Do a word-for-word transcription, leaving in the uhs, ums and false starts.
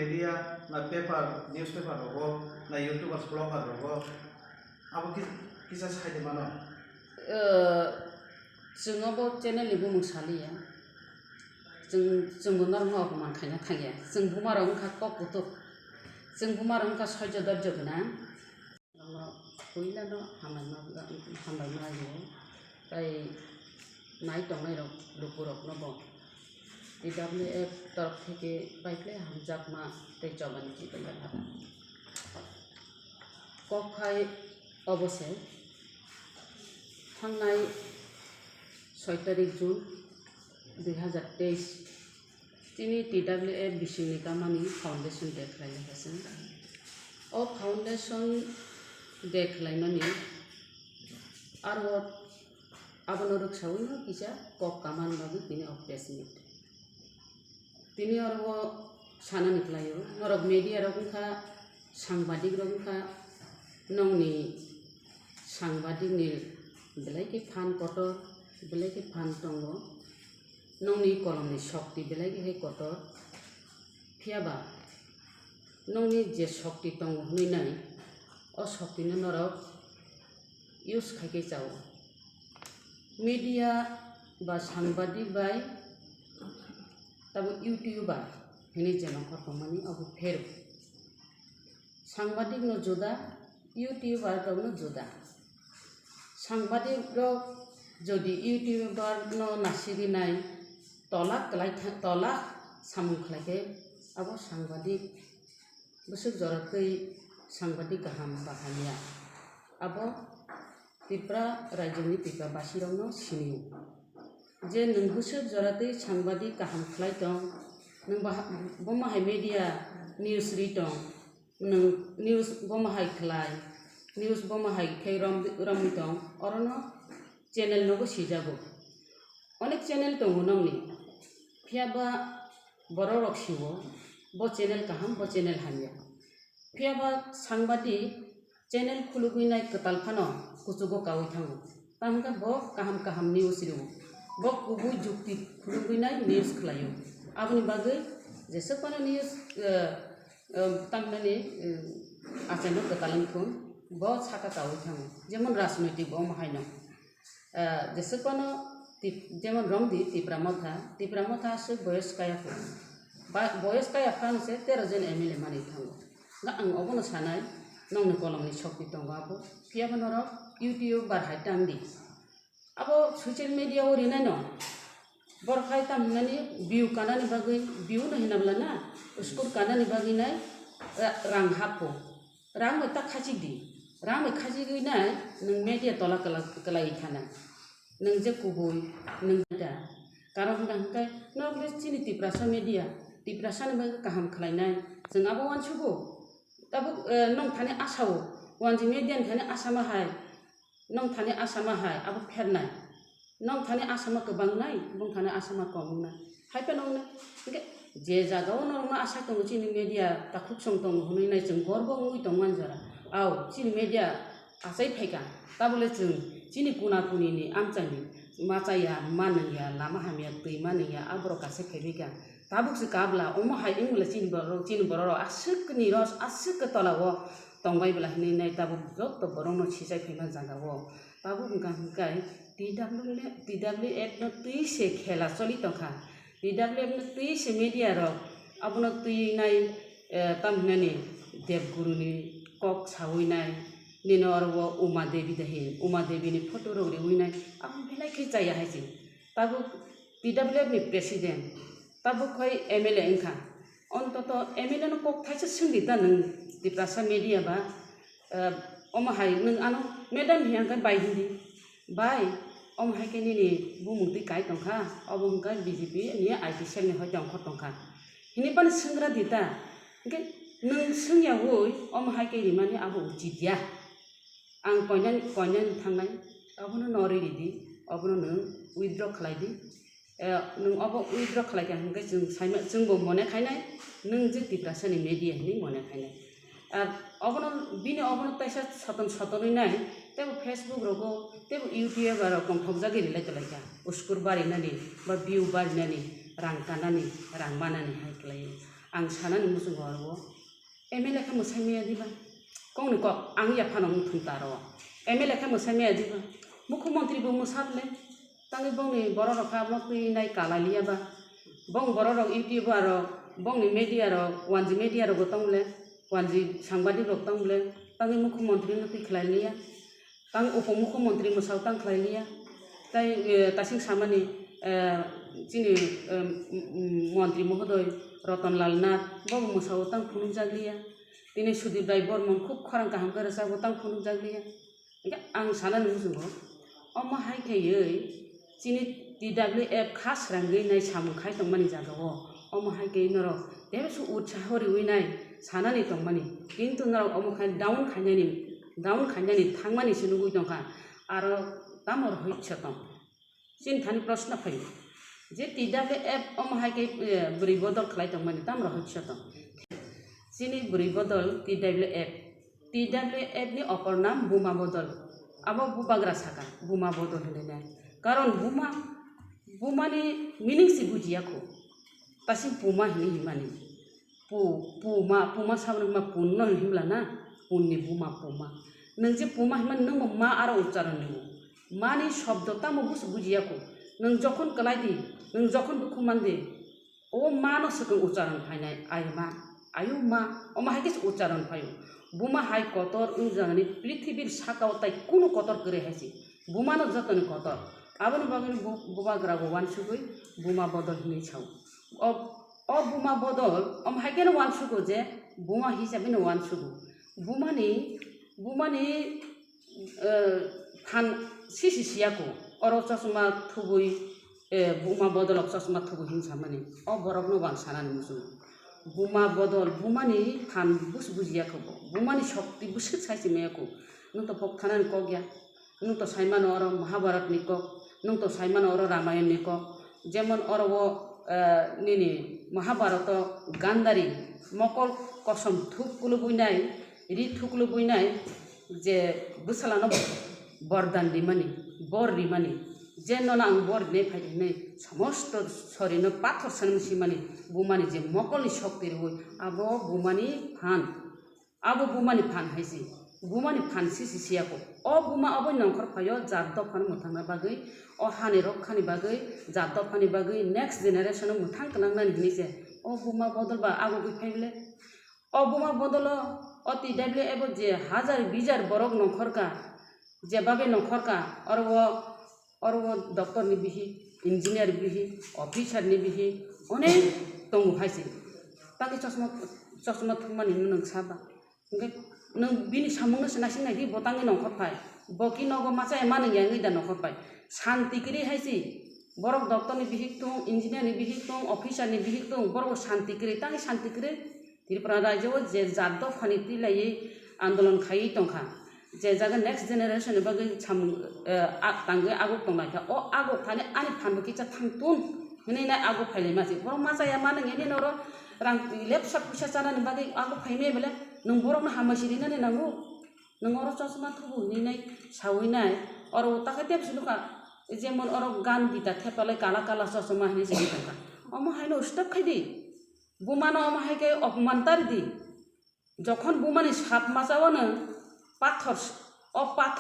Media, na paper, newspaper rogo, na YouTubers, blogger rogo, abo ki-, kisa sai de mano. Chwng obo channel ni bumung saliya. Chwng, chwngbo norokno opoman khaina thangya. Chwng bumarok wngkha kok kutuk. Chwng bumarok wngkha soijo dorjo gwnang. Norokno puilano hambai ma, hambai ma rwo. Tai nai tongnai rok lukurokno bo T W F torok theke pai phlai hamjakma tei chobani chikon bai haba. Kok hai obo se thangnai soi tarik June dui hazar teis chini T W F bisingni kamani foundation day khlai lai kha chwng. O foundation day khlaimani aro abono rwksaui no kisa kok kaman bagwi tini o press meet. Tini oro o sanani khlaio, norok media rok wngkha, sangbadik rok wngkha, nongni sangbadik ni belai khe phan kotor, belai khe phan tongo, nongni kolomni shokti belai khe kotor, phiyaba nongni je shokti tongo hwnwi nai, o shokti no norok use khai khe chao. Media ba sangbadik bai tamo YouTuber hinwi je nongkhor tongmani obo phero. Sangbadik no juda, YouTuber rok no juda. Sangbadik rok jodi YouTuber no nasigwi nai tola kwlai tha-, tola samung khlai khe abo sangbadik bwswk jora twi sangbadik kaham ba hamya. Abo Tripura rajyoni Tripura basirokno sinio je nwng bwswk jora twi sangbadik kaham khlai tong, nwng baha-, bomo hai media news ri tong, nwng news bomo hai khlai, news bomo hai khe rom-, romwi tong, orono channel nogo sijago. Onek channel tongo nokni, phiyaba borok rok siwo, bo channel kaham, bo channel hamya. Phiyaba sangbadik channel khulugwi nai kwtal phano kuchugo kaui thango. Tamo hwnkhe bo kaham kaham news rwo. Bo kubui jukti khulugwi nai news khlaio. Aboni bagwi jeswk phano news, eh, eh, tamhinani, eh, achaino kwtal wngthun, bo saka kaui thango. Jemon rajnoitik bo omo haino. Ah, jeswk phano Tip-, jemon Rongdi Tipra Motha, Tipra Motha aswk boyos kaya phuru. Ba-, boyos kaya phano se tero jon M L A manwi thango. Ga ang obono sanai, nongni kolomni sokti tongo abo. Phiyaba norok YouTuber hai tangdi. Abo social media o rinaino. Borok hai tam hinani view kanani bagwi, view no hina bwla na, score kanani bagwi nai ra-, rang happo. Rang bai ta khachik di. Rang bai khachigwi nai nwng media tola kwla-, kwlaiwi thana. Nwng je kubui, nwng da. Karon hwnka hwnkhe norok le chini Tiprasa media, Tiprasa ni bagwi kaham khlainai. Chwng abo uansugo. Tabuk, eh, nong thani asao. Wanjwi media ni thani asama hai. Nong thani asama hai, abo phernai. Nong thani asama kwbang nai, bong thani asama kom wngnai. Hai phano wngnai. Hwnkhe je jaga o norokno asai tongo chini media takhuk song tongo hwnwi nai chwng gorbo wngwi tongmani jora. Ao, chini media achai phaikha. Tabole chwng chini kuna kuni ni amchaini machaya, manwngya, lama hamya, twi manwngya, aborok kaisa phaibaikha. Tabuk se kabla, omo hai wngmale chini borok, chini borok rok aswk ni ros, aswk ke tola o tongbai bwla hinwi nai tabuk joto borok no sichai phaima jaga o. Tabuk wngkha hwnkhe T W F, T W F no twi se khela choli tongkha. T W F no twi se media rok abono twi nai, eh, tam hinani Debguru ni kok sawi nai, nini oro o Uma Devi dahi, Uma Devi ni photo rok riwi nai, abo belai khe chaya hai se. Tabuk T W F ni president, tabuk hai M L A wngkha. Ontoto M L A no kok thaisa swngdi ta nwng Tiprasa media ba, eh, omo hai nwng ano madam hiya hwnkhe bai hindi. Bai, omo hai khe nini bumung twi kai tongkha, obo hwnkhe B J P ni I T cell ni hoi tongkho tongkha. Hini phano swnggra di ta. Hwnkhe nwng swngya ui omo hai khe rimani abo uchit ya. Ang koinani, koinani thangnai, abono no riri di, abono nwng withdraw khlai di. Eh, nwng obo withdraw khlai kha hwnkhe chwng saima, chwngbo mone khainai, nwng je Tiprasani media hinwi mone khainai. Ar obono, bini obono taisa soton sotonwi nai, teibo Facebook rogo, teibo YouTube rok tongthokjagwi rilai tonglaikha. Uskur barinani, ba view barinani, rang kanani, rang manani hai khlaiwi. Ang sanani muchungo oro o M L A khe mwsai maya diba? Kokni kok ang yaphano wng thung ta oro o. M L A khe mwsai maya diba? Mukhyamantri bo mwsa bwle. Tangwi bongni borok rok kha omo twi nai kalai liya ba? Bong borok rok YouTube aro bongni media rok, wanji media rogo tong bwle, wanji sangbadik rok tong bwle, tangwi mukhyamantri no twi khlai liya. Tang upomukhyamantri mwsao tang khlai liya. Tai, eh, tasing samani, eh, chini, eh, m-, m-, montri mohodoi Rotonlal Nath, bobo mwsao tang phunukjak liya. Tini Sudip Rai Bormon khub khorang kaham khe rwchapbo tang phunukjak liya. Hingkhe ang sanani muchungo, omo hai khaiwi chini T W F kha srangwi nai samung khai tongmani jagao, omo hai khe norok teibo se utsaho riwi nai sanani tongmani, kintu norok omo khai down khainani, down khainani thangmani se nugwi tongkha, aro tamo rohorso tong? Chini thani proshno phaio je T W F omo hai khe, eh, bwrwi bodol khlai tongmani tamo rohorso tong? Chini bwrwi bodol T W F, T W F ni opor nam Buma Bodol. Abo bubagra saka Buma Bodol hinwi nai. Karon Buma, Buma ni meaning se bujiya kho. Tasing Puma hinwi himani. Pu, Puma, Puma saboni ma pun no himla na? Pun ni Buma Puma. Nwng je Puma himani nwng bo ma aro ucharon ni. Ma ni shobdo tamo busu bujiya kho. Nwng jokhon kwlai di, nwng jokhon dukhu man di, o ma no swkang ucharon phainai, ai ma, ayu ma, omo hai khe se ucharon phaio. Buma hai kotor wng jagani prithibir sakao tai kunu kotor kwrwi hai se. Buma no jotoni kotor. Aboni bagwi no bu-, bubagra bo wansugwi Buma Bodol hinwi sao. O, o Buma Bodol, omo hai kheno wansugo je Buma hisabe no wansugo. Bumani, Bumani, eh, phan sisi siya kho. Oro chosma thubui, eh, Buma Bodolok chosma thubui hinwi samani. O borokno bo ang sanani muchungo. Buma Bodol, Bumani phan bus bujiya kho bo. Bumani shokti bwswk sai se maya kho. Nwng to pok thanani kok ya. Nwng to sai mano oro Mahabharat ni kok, nwng to sai mano oro Ramayan ni kok. Jemon oro o, eh, nini Mahabharato Gandhari mokol kosom thuk kulubui nai, ri thuk kulubui nai, je bwsalano bordan rimani, bor rimani, je nono ang bor rinai phai hinwi somosto sorino pathor sanwi simani, Bumani je mokolni shokti riwi, abo Bumani phan. Abo Bumani phan hai se. Bumani phan sisi siya kho. O Buma obo nongkhor phaio jat dophano mwthangna bagwi, o hani rokhani bagwi, jat dophani bagwi, next generation o mwthang kwlangnani hinwi se. O Buma Bodol ba agugwi phai bwle. O Buma Bodolo o T W F o je hajar bijar borok nongkhor ka, je babe nongkhor ka, oro o Oro o doctor ni bihik, engineer bihik, officer ni bihik onek tongo hai se. Tangwi chosma, chosma thumani nwng saba. Hwnkhe nwng bini samung no se naising nai di, bo tangwi nongkhor phai. Bo ki nogo machaya manwi ya wngwi da nongkhor phai. Shanti kwrwi hai se. Borok doctor ni bihik tong, engineer ni bihik tong, officer ni bihik tong, borok bo shanti kwrwi, tangwi shanti kwrwi. Tripura rajyo o je jat dophani twi laiwi andolon khaiwi tongkha, je jaga next generation ni bagwi samung, eh, a-, tangwi aguk tonglaikha, o aguk thani ani phanbo kisa thangtun hinwi nai aguk phailaima se. Borok machaya mano nini noro rang lepsa puisa chanani bagwi aguk phaimaya bele nwng borokno hambai si rinani nango? Nwng oro chosma thubu hinwi nai sawi nai, oro o takhe tebsi nukha, jemon oro gan gita thepalai kala kala chosma hinwi se tongkha. Omo haino stop khai di. Bumano omo hai khe opman tari di. Jokhon bumani sap machao nwng pathor s-, o path-,